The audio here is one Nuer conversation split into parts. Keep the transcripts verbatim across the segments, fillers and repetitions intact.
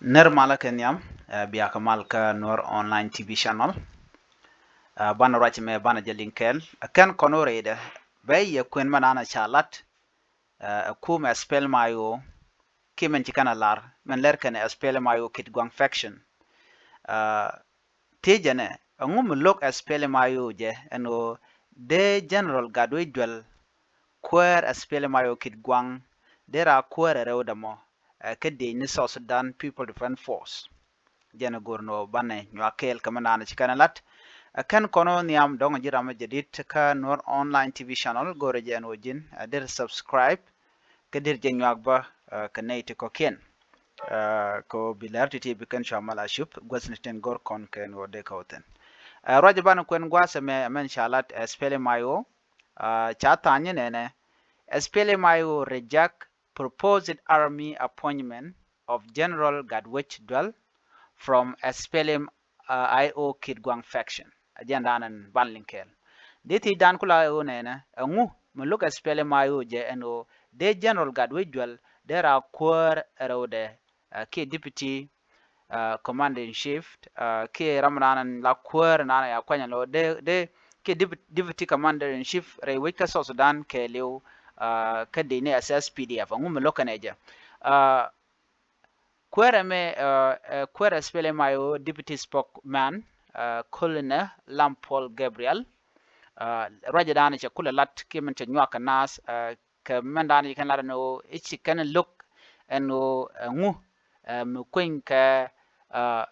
Nɛr malä kɛ nhiam, ɛ, bia kɛ mal kä Nuer Online T V channel. Ɛ, banɛ ruac mɛ banɛ jɛ liŋ kɛɛl. Ɛ kɛn kɔn wä rɛydɛ bɛ yɛ kuën mɛ nanɛ ca lat. Ɛ, ɛ kumɛ SPLM-IO kiɛ mɛn ci kɛn a lar mɛn lɛr kɛn SPLM-IO Kitgwang faction. Ɛ, Tiecɛ nɛ, ɛŋu mi lo̱k SPLM-IO jɛ ɛn ɣöö dee General Gatwec Dual kuäär SPLM-IO Kitgwang dee raa kuäär ɛ rɛwdɛ mɔ, ɛ, kä dec ni South Sudan People Defense Force. Jɛn ɛ go̱r ni ɣöö banɛ nyuak kɛɛl kɛ mi naan ci kɛn ɛ lat. Ɛ kɛn kɔn ɣöö nhiam dɔ̱ŋ ji̱ ram ɛ jadid kä Nuer Online T V channel, go̱rɛ jɛ ɛn ɣöö ji̱n ɛ deri subscribe kä deri jɛ nyuak bä, ɛ, kɛ nɛy ti kɔ̱kiɛn. Ɛ, kɛ ɣöö bi lɛr ti̱ti̱ bi kɛn cua mal a cup guäth ni tin go̱r kɔn kɛn ɣöö dee kä wä thi̱n. Ɛ, ruac banɛ kuɛn gua̱a̱th ɛmɛ ɛmɛn ca lat, ɛ, SPLM-IO, ɛ, ca tha̱a̱ny ni nɛnɛ, SPLM-IO reject proposed army appointment of General Gatwec Dual from SPLM, ɛ, IO Kitgwang faction. Ɛ jɛn da̱a̱n ɛn ban liŋ kɛɛl. Dee thiec da̱a̱n kula ɣöö nɛnɛ, ɛŋu mi lo̱k SPLM-IO jɛ ɛn ɣöö dee General Gatwec Dual dee raa kuäär ɛ rɛwdɛ, ɛ, kiɛ deputy, ɛ, commander in chief, ɛ, kiɛ ram naan la kuäär naan ya kuany lɔ dee, dee kiɛ deputy, deputy commander in chief rɛy wec kä South Sudan kɛɛliw, ɛ, kä dec ni S S P D F. Ɛŋu mi lo̱k kɛnɛ jɛ? Ɛ, kuäär ɛmɛ, ɛ, ɛ, kuäär SPLM-IO deputy spokesman, ɛ, Colonel Lam Paul Gabriel. Ɛ, ruacɛ da̱a̱n cɛ kulɛ lat kiɛ min cɛ nyuak kɛ naath, ɛ, kɛ mɛn da̱a̱n ci kɛn lat ɛn ɣöö i̱ ci kɛn lo̱k ɛn ɣöö, ɛ, ɛŋu, ɛ, mi kueny kɛ, ɛ,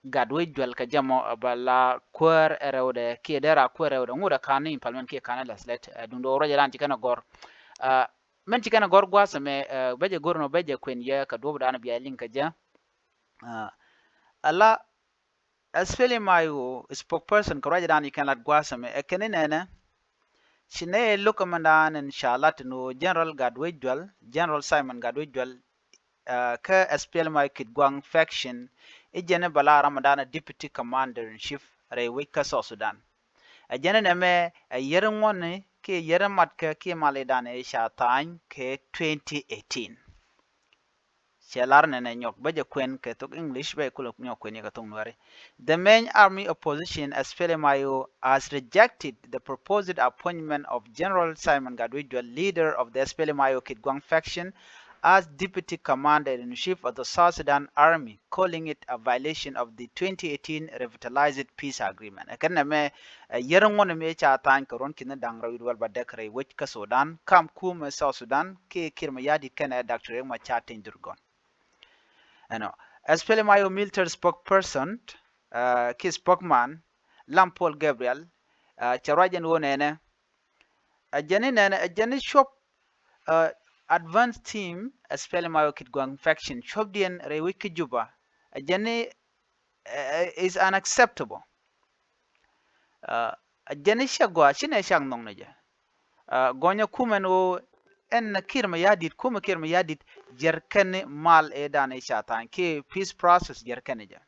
Gatwec Dual kɛ jɛ mɔ, ɛ, bɛ la kuäär ɛ rɛwdɛ kiɛ dee raa kuäär ɛ rɛwdɛ, ŋut ɛ ka̱n ni parliament kiɛ ka̱n ni legislature, ɛ, duundɛ ɣöö ruacɛ da̱a̱n ci kɛn ɛ gɔ̱r. Ɛ, mɛn ci kɛn ɛ gɔ̱r gua̱a̱th ɛmɛ, ɛ, bɛ jɛ go̱r nɔ bɛ jɛ kuën yɛ kɛ duɔ̱ɔ̱p da̱a̱n bia liŋ kɛ jɛ. Ɛ, ala SPLM-IO spokesperson kɛ ruacɛ da̱a̱n ci kɛn lat gua̱a̱th ɛmɛ ɛ kɛn ni nɛnɛ, ci nɛ lo̱k ɛmɛ da̱a̱n ɛn ca lat ni ɣöö General Gatwec Dual, General Simon Gatwec Dual, ɛ, kä SPLM-IO Kitgwang faction i̱ jɛn i̱ bɛ la ram da̱a̱n ɛ deputy commander in chief rɛy wec kä South Sudan. Ɛ jɛn ɛn ɛmɛ ɛ yɛr ŋuɔ̱tni kiɛ yɛr matkɛ kiɛ mal i̱ da̱a̱n ɛ ca tha̱a̱ny kɛ twenty eighteen. Cɛ lar nɛnɛ nyɔk bä jɛ kuɛn kɛ thok English bä kulɛ nyɔk kuɛn yɛ kɛ thok Nuɛri. The main army opposition SPLM-IO has rejected the proposed appointment of General Simon Gatwec Dual, leader of the SPLM-IO Kitgwang faction, as deputy commander in chief of the South Sudan Army, calling it a violation of the twenty eighteen revitalized peace agreement. Ɛ kɛn nɛmɛ, ɛ, yɛr ŋuɔ̱n mi ca tha̱a̱ny kɛ ruɔ̱n ki̱n da̱ŋ rɛw wi̱cdɛ wäl bädäk rɛy wec kä Sudan kam kumɛ South Sudan kiɛ Kiir Mayardit kɛnɛ Doctor Riek Machar Teny Dhurgon. Ɛnɔ, SPLM-IO military spokesperson, ɛ, kiɛ spokesman Lam Paul Gabriel, ɛ, cɛ ruac ɛn ɣöö nɛnɛ, ɛ jɛn i̱ nɛnɛ, ɛ jɛn i̱ cuɔp, ɛ, advance team SPLM-IO Kitgwang faction cuɔpdiɛn rɛy wec kä Juba, ɛ jɛn i̱, ɛ, ɛ, is unacceptable. Ɛ, ɛ jɛn i̱ cɛ gɔaa, ci nɛ cak nhɔk ni jɛ. Ɛ, gɔnyɛ kumɛn ɣöö ɛn Kiir Mayardit, kumɛ Kiir Mayardit jiɛr kɛn ni mal ëë da̱a̱n i̱ ca tha̱a̱ny kiɛ peace process jiɛr kɛn ni jɛ.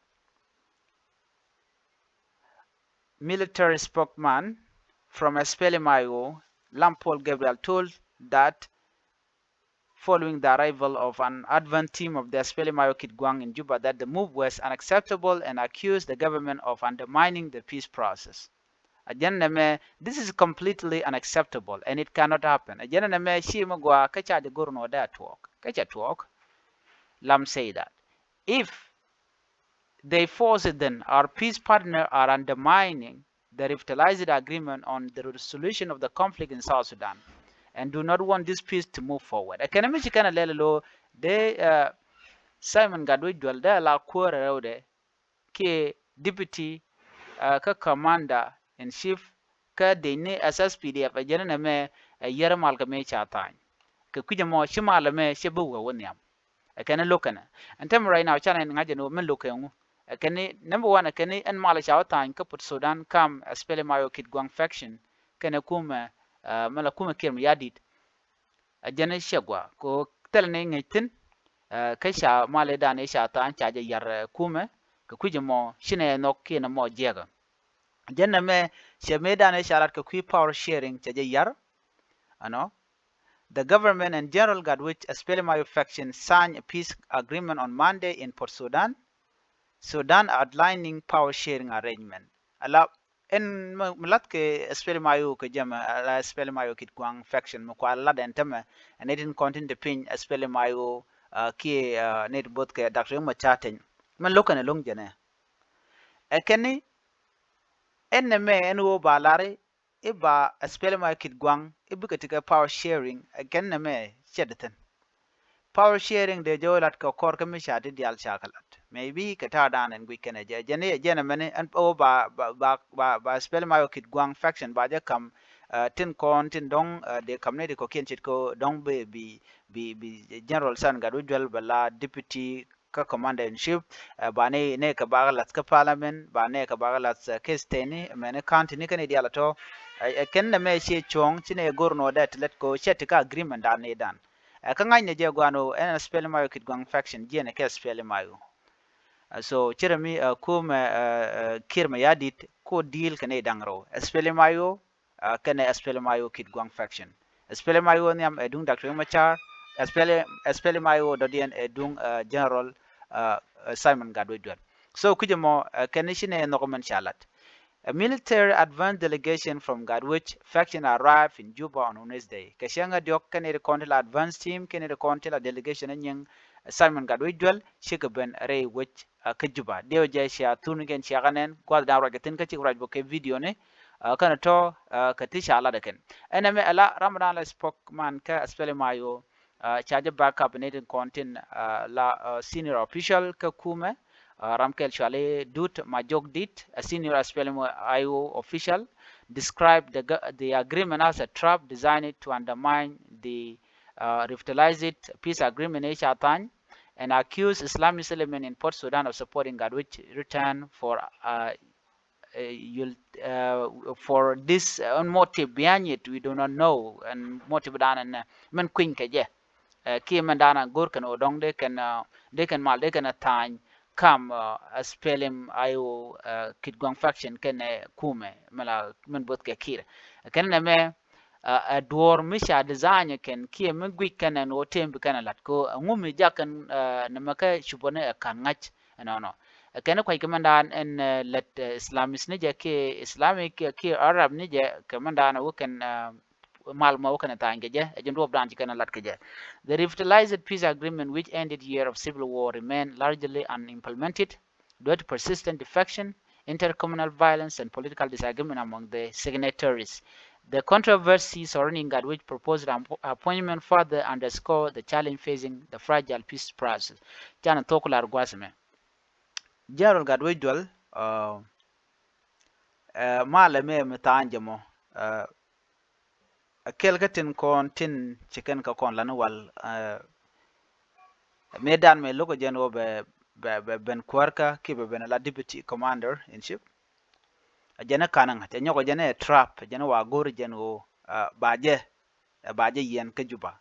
Military spokesman from SPLM-IO, Lam Paul Gabriel, told that following the arrival of an advance team of the SPLM-IO Kitgwang in Juba that the move was unacceptable and accused the government of undermining the peace process. Ɛ jɛn nɛmɛ, this is completely unacceptable and it cannot happen. Ɛ jɛn nɛmɛ ci mi gɔaa kä ca jɛ go̱r nɔ dee a tuɔɔk. Kä ca tuɔɔk. Lam say that if they force it, then our peace partner are undermining the revitalized agreement on the resolution of the conflict in South Sudan and do not want this peace to move forward. Ɛ kɛn mi ci kɛn a lɛl lo dee, ɛ, Simon Gatwec Dual dee a la kuäär rɛwdɛ kiɛ deputy, ɛ, kä commander in chief kä dec ni SSPDF. Ɛ jɛn nɛmɛ ɛ yɛr mal kɛ mi ca tha̱a̱ny. Kɛ kui̱c ɛmɔ ci mal ɛmɛ cɛ bi wee wä nhiam. Ɛ kɛn ɛ lo̱k kɛnɛ. Ɛn tɛmɛ right now canɛ ŋa̱c ɛn ɣöö min lo̱k kɛ ŋu. Ɛ kɛn ni number one, ɛ kɛn ni ɛn mal ca wä tha̱a̱ny kä Port Sudan kam SPLM-IO Kitgwang faction kɛnɛ kumɛ, ɛ, mɛ la kumɛ Kiir Mayardit. Ɛ jɛn i̱ cɛ gɔaa kɛ ɣöö thilɛ ni ŋäc thi̱n, ɛ, kä ca mal i̱ da̱a̱n i̱ ca tha̱a̱ny ca jɛ yar, ɛ, kumɛ kɛ kui̱c ɛmɔ ci nɛ nhɔk kiɛ nɛ mɔ jiɛkä. Jɛn nɛmɛ cɛ mëë da̱a̱n i̱ ca lat kɛ kui̱ power sharing cɛ jɛ yar. Ɛnɔ. The government and General Gatwech, S P L M I O faction, signed a peace agreement on Monday in Port Sudan, Sudan, outlining power sharing arrangement. Ala ɛn mi lath kɛ S P L M I O kɛ jɛ mɛ, ala S P L M I O Kitgwang faction mi kua lat ɛn tämɛ, ɛn nɛy tin kɔn tin te piny S P L M I O, uh, kiɛ, uh, nɛy ti both kɛ Doctor Riek Machar Teny. Mɛ lo̱k kɛn ɛ lo̱ŋ jɛnɛ. Ɛ kɛn ni ɛn nɛ mɛ ɛn ɣöö ba lari i̱ ba S P L M I O Kitgwang i̱ bikɛ ti kɛ power sharing, ɛ kɛn nɛ mɛ cɛ di thi̱n. Power sharing dee jɛ wä lat kɛ kɔr kä mi ca ti diaal ca kɛ lat. Maybe kɛ ta̱a̱ dan ɛn guic kɛn ɛ jɛ, jɛn ɛ jɛn ɛ mɛni ɛn ɣöö ba, ba, ba, ba, ba S P L M I O Kitgwang faction ba jɛ kam, uh, tin kɔn tin dɔ̱ŋ, uh, dee kam ni di kɔ̱kiɛn ce̱tkɛ dɔ̱ŋ bi, bi, bi, bi General Simon Gatwech Dual bɛ la deputy kä commander in chief, uh, ba ni, ni kɛ bakɛ lath kä parliament, ba ni kɛ bakɛ lath, uh, kä state ni, mɛni county ni kɛn i̱ diaal ɛ tɔ. Uh, kɛn nɛ mɛ ciɛ cuɔ̱ŋ ci ni go̱r nɔ dee ti lät kɛ cɛ ti kä agreement dan ni dan. Uh, kä ŋa̱cnɛ jɛ guan ɣöö ɛn S P L M I O Kitgwang faction jiɛn kɛ S P L M I O. Uh, so cirɛ mi, uh, kumɛ, uh, uh, Kiir Mayardit ko deal kɛ ni da̱ŋ rɛw. S P L M I O, uh, kɛnɛ S P L M I O Kitgwang faction. S P L M I O nhiam ɛ duŋ Doctor Riek Machar, S P L M, S P L M I O dɔ̱diɛn ɛ duŋ, uh, General, uh, uh, Simon Gatwech Dual. So kui̱cɛ mɔ, uh, kɛn ci ni nhɔk mɛn ca lat. A military advance delegation from Gatwech faction arrived in Juba on Wednesday. Kɛ cäŋ diɔ̱k kɛn i̱ kɔn ti la advance team, kɛn i̱ kɔn ti la delegation ɛ nyiŋ Simon Gatwech Dual cikɛ ben rɛy wec, uh, kä Juba. Diɛw jɛ cia thun kɛn cia kɛ nɛn gua̱th da̱ŋ ruac kɛ thi̱n kä cik ruac bä kɛ video ni, uh, kɛn tɔ, uh, kɛ ti ca lat ɛ kɛn. Ɛn ɛmɛ ɛla ram dan la spokesman kä S P L M I O, uh, ca jɛ backup ni tin kɔn tin, uh, la, uh, senior official kä kumɛ, uh, ram kɛl cuali Dut Majok Dit, a senior S P L M I O official, described the, the agreement as a trap designed to undermine the, uh, revitalized peace agreement i̱ ca tha̱a̱ny, and accused Islamist element in Port Sudan of supporting Gatwech return for, uh, uh, you'll, uh, for this, uh, motive behind it, we do not know. And motive dan ɛn mɛn kui̱ny kɛ jɛ. Uh, kiɛ mɛn dan a go̱r kɛn ɣöö dɔ̱ŋ dee kɛn, uh, dee kɛn mal dee kɛn a tha̱a̱ny kam, uh, S P L M I O, uh, Kitgwang faction kɛnɛ kumɛ mɛn la mɛn both kɛ Kiir. Kɛn nɛ mɛ, uh, ɛ duɔ̱ɔ̱r mi ca design kɛn kiɛ mi guic kɛn ɛn ɣöö tëëm bi kɛn ɛ la̱t kɛ ɣöö ɛŋu mi jak kɛn, uh, nɛ mɛ kä cupä ni ɛ ka̱n ŋa̱c. Ɛnɔnɔ. Ɛ kɛn kuac kɛ mɛn dan ɛn, eh, lät, eh, Islamist ni jɛ kiɛ Islamic kiɛ, kiɛ Arab ni jɛ kɛ mɛn dan wä kɛn, eh, mal mɔ wä kɛn tha̱a̱ny kɛ jɛ, ɛ jɛn duɔp dan ci kɛn lat kɛ jɛ. The revitalized peace agreement which ended year of civil war remain largely unimplemented due to persistent defection, intercommunal violence and political disagreement among the signatories. The controversy surrounding Gatwech proposed app-, appointment further underscore the challenge facing the fragile peace process. Canɛ thok lar gua̱a̱th mɛ. General Gatwech Dual, uh, uh, malɛ mɛ mi tha̱a̱ny jɛ mɔ, uh, a kɛl kä tin kɔn tin ci kɛn kä kɔn lan wal, uh, mëë dan mëë lo̱k jɛn wä bɛ, bɛ, bɛ ben kuäärkä kiɛ bɛ ben la deputy commander in chief. A jɛn ɛ ka̱n ŋa̱c, a nyɔk jɛn ɛ trap, jɛn ɛ wa go̱r jɛn wä, uh, ba jɛ, ɛ ba jɛ yɛn kä Juba.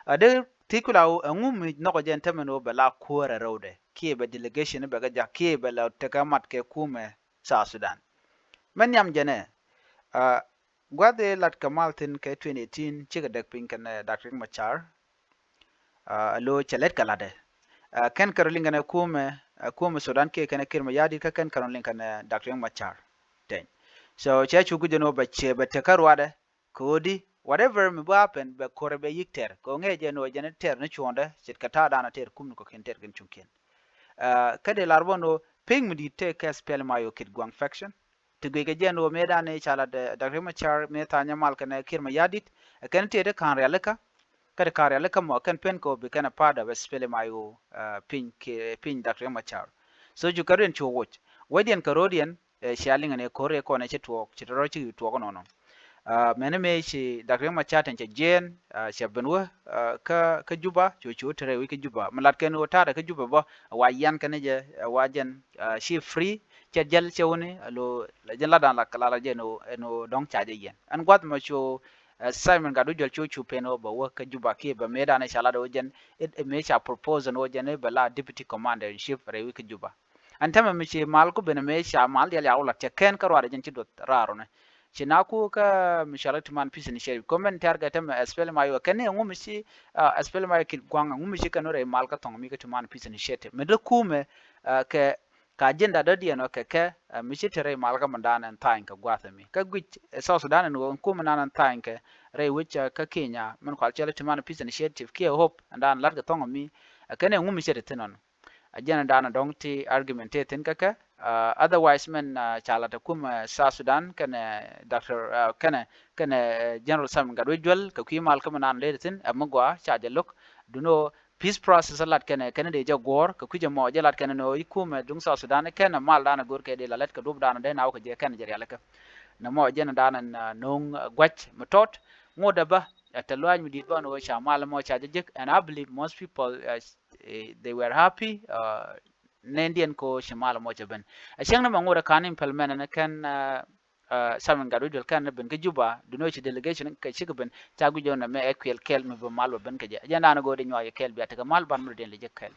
A dee thiec kula wä ɛŋu mi nhɔk jɛn tämɛ ni wä bɛ la kuäär ɛ rɛwdɛ kiɛ bɛ delegation bɛ kɛ jak kiɛ bɛ la tekɛ mat kɛ kumɛ South Sudan. Mɛn nhiam jɛn ɛ, uh, gua̱th ëë lat kɛ mal thi̱n kɛ twenty eighteen cikɛ däk piny kɛn, uh, Doctor Riek Machar. Uh, lo cɛ lɛt kɛ latdɛ. Uh, kɛn kɛ rɔ liŋ kɛn ɛ kumɛ, uh, kumɛ Sudan kiɛ kɛn ɛ Kiir Mayardit kä kɛn kɛ rɔ liŋ kɛn ɛ Doctor Riek Machar Teny. So cɛ cu gui̱c jɛn wä bɛ cɛ bɛ tekɛ ruadɛ. Kɛ ɣöö di whatever mi bä happen bɛ ko̱rɛ bɛ yi̱k tɛr kɛ ɣöö ŋäcɛ jɛ ni ɣöö jɛn tɛr ni cuɔ̱ɔ̱ŋdɛ ce̱tkɛ ta̱a̱ dan a tɛr kumni kɔ̱kiɛn tɛr kɛn cuŋkiɛn. Ɛ, kä dee lar bä ni ɣöö pek mi di̱i̱t tëë kɛ S P L M I O Kitgwang faction. Ti guic kɛ jɛ ni ɣöö mëë dan ni ca lat, ɛ, Doctor Riek Machar mëë tha̱a̱ny ɛ mal kɛnɛ Kiir Mayardit, ɛ, kɛn tëë ti ka̱n rialikä. Kä ti ka̱n rialikä mɔ kɛn pen kɛ ɣöö bi kɛn a part of S P L M I O, ɛ, piny kɛ piny Doctor Riek Machar. So cu kɛ ruin cu woc wecdiɛn kɛ ro̱diɛn, ɛ, cia liŋ ni ko̱r ɛ kɔn ɛ ci tuɔɔk ci tɔrɔ ci tuɔɔk nɔnɔ. Ɛ, mɛni mëë ci Doctor Riek Machar Teny cɛ jiɛɛn, ɛ, cɛ ben wä, ɛ, kä, kä Juba, cu cu te rɛy wec kä Juba. Mi lat kɛn wä ta̱a̱dɛ kä Juba bä, ɛ, wa yian kɛn jɛ, ɛ, wa jɛn, ɛ, ci free, cɛ jɛl cɛ wuni, ɛ, lo, la jɛn la dan la, la, la jɛn wä, ɛn wä dɔ̱ŋ ca jɛ yiɛn. Ɛn gua̱th mɔ cu, ɛ, Simon Gatwech Dual cu cu pen wä bɛ wä kä Juba kiɛ bɛ mëë dan ca lat wä jɛn, it, it mëë ca propose wä jɛn bɛ la deputy commander in chief rɛy wec kä Juba. Ɛn tämɛ mi ci mal ku ben mëë ca mal dial ya wä lat cɛ kɛn kä ruaadɛ jɛn ci duɔth raar wä ni. Ci na ku kä mi cɔal kä Timan Peace Initiative. Kɔ mɛn tɛr kɛ tämɛ SPLM-IO kɛn ni ɛŋu mi ci, ah, SPLM-IO kil gua̱ŋ ɛŋu mi ci kɛn rɛy mal kä thɔŋ mi kä Timan Peace Initiative. Mi dee kumɛ, ah, kɛ, kɛ agenda dɔ̱diɛn ɔ kɛ kɛ, ah, mi ci te rɛy mal kä mi dan ɛn tha̱a̱ny kɛ gua̱a̱th ɛmi. Kä guic, eh, South Sudan ɛn ɣöö ɛn kumɛ nan ɛn tha̱a̱ny kɛ rɛy wec, ah, kä Kenya, min kual cɔl Timan Peace Initiative kiɛ hope ɛn dan la̱t kɛ thɔŋ ɛmi, ah, kɛn ɛŋu mi ci te thi̱n ɔn. A jɛn dan dɔ̱ŋ ti argument ti thi̱n kä kɛ, ah, otherwise mɛn, ah, ca lat ɛ kum, ah, South Sudan kɛnɛ Doctor, ah, kɛnɛ, kɛnɛ, eh, General Simon Gatwec Dual kɛ kui̱ mal kä mi nan lɛ thi̱n ɛ mi gɔaa ca jɛ lo̱k. Duno peace process ɛ lat kɛnɛ, kɛnɛ dee jɛ guɔ̱ɔ̱r kɛ kui̱ jɛ mɔ jɛ lat kɛnɛ ni ɣöö i̱ kumɛ duŋ South Sudan kɛnɛ mal dan ɛ go̱r kɛ dee la lɛt kɛ duɔ̱p dan dee na wä kɛ jɛ kɛnɛ jɛ rial kɛ. Nɛ mɔ jɛn dan, ah, no̱o̱ŋ, ah, gua̱c mi tɔt ŋot ɛ bä. Ɛ te luaac mi di̱i̱t bä ni ɣöö ca mal mɔ ca jɛ jek, and I believe most people, ah, eh, they were happy, uh, nɛndiɛn ko ci mal mɔ cɛ ben. A cäŋ ni mɛ ŋot ɛ kan implement ni kɛn, uh, uh, Simon Gatwec Dual kɛn ni ben kä Juba, duno ci delegation kɛ cik ben, ca guic jɔn mɛ ɛ kuɛl kɛl mi bɛ mal bɛ ben kɛ jɛ. Jɛn dan go̱o̱r di nyuak jɛ kɛl bia tekɛ mal ban mi den lɛ jɛ kɛl.